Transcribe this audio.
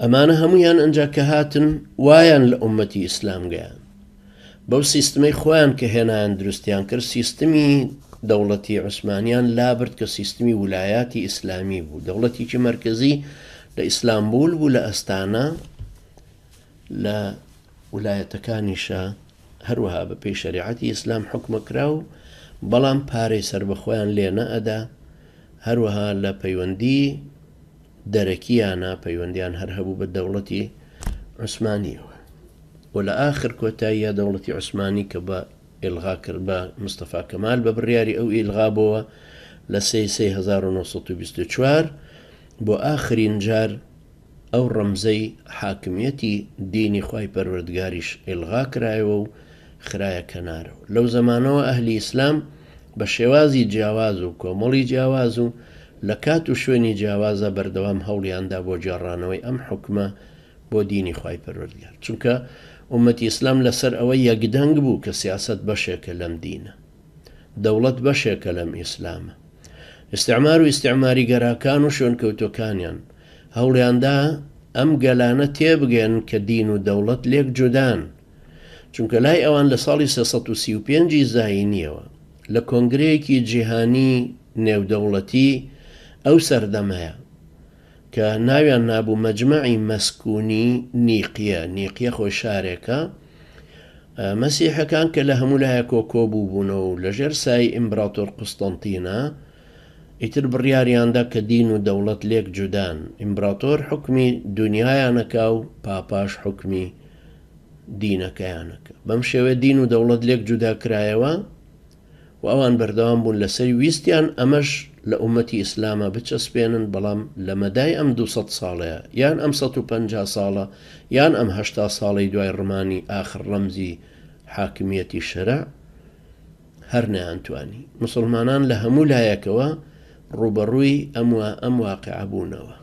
ئەمانە هەموویان ئەنجا کە هاتن وایان لە ئومەتی ئیسلام گەیاند. بەو سیستمەی خۆیان کە هێنایان دروستیان کرد سیستمی دەوڵەتی عوسمانیان لابرد کە سیستمی ولایاتی ئیسلامی بوو دەوڵەتێکی مەرکەزی لە ئیسلامبول بوو لە ئەستانە لە ولایەتەکانیشا هەروەها بە پێی شەریعەتی ئیسلام حوکمە کرا و بەڵام پارەی سەربەخۆیان لێ نەئەدا هەروەها لە پەیوەندی دەرەکییانە پەیوەندیان هەر هەبوو بە دەوڵەتی عوسمانیەوە و لە ئاخر کۆتاییە دەوڵەتی عوسمانی کە بە ئیلغا کرد بە مستەفا کەمال بە بڕیاری ئەو ئیلغا بۆوە لە سێ سێ 1924 بۆ ئاخرین جار ئەو ڕەمزەی حاکمیەتی دینی خوای پەروەردگاریش ئیلغا کرایەوە و خرایە کەنارەوە. لەو زەمانەوە ئەهلی ئیسلام بە شێوازی جیاواز و کۆمەڵی جیاواز و لە کات و شوێنی جیاوازا بەردەوام هەوڵیاندا بۆ گێڕانەوەی ئەم حوکمە بۆ دینی خوای پەروەردگار. چونکە ئوممەتی ئیسلام لەسەر ئەوە یەکدەنگ بوو کە سیاسەت بەشێکە لەم دینە. دەوڵەت بەشێکە لەم ئیسلامە. ئیستعمار و ئیستعماریگەراکان و شوێنکەوتوەکانیان هەوڵیاندا ئەم گەلانە تێبگەن کە دین و دەوڵەت لێک جودان، چونکە لای ئەوان لە ساڵی 335 ی زایینیەوە لە کۆنگرەیەکی جیهانی نێودەوڵەتی ئەو سەردەمەیە کە ناویان نابوو مەجمەعی مەسکونی نیقیە، نیقیە خۆی شارێکە، مەسیحەکان کە لە هەموو لایەکەوە کۆبووبوونەوە و لەژێر سایەی ئیمبراتۆر قوستەنتینە، ئیتر بڕیاریاندا کە دین و دەوڵەت لێک جودان، ئیمبراتۆر حوکمی دونیایان ئەکا و پاپاش حوکمی دینەکەیان ئەکا. بەم شێوەیە دین و دەوڵەت لێک جودا کرایەوە و ئەوان بەردەوام بوون لەسەری ویستیان ئەمەش لە ئوممەتی ئیسلاما بچەسپێنن، بەڵام لە مەدای ئەم 200 ساڵەیە یان ئەم 150 ساڵە یان ئەم 80 ساڵەی دوای ڕمانی ئاخر ڕەمزی حاکمیەتی شەرع هەر نەیانتوانی. موسڵمانان لە هەموو لایەکەوە ڕووبەڕووی ئەم ئەم واقیعە بوونەوە.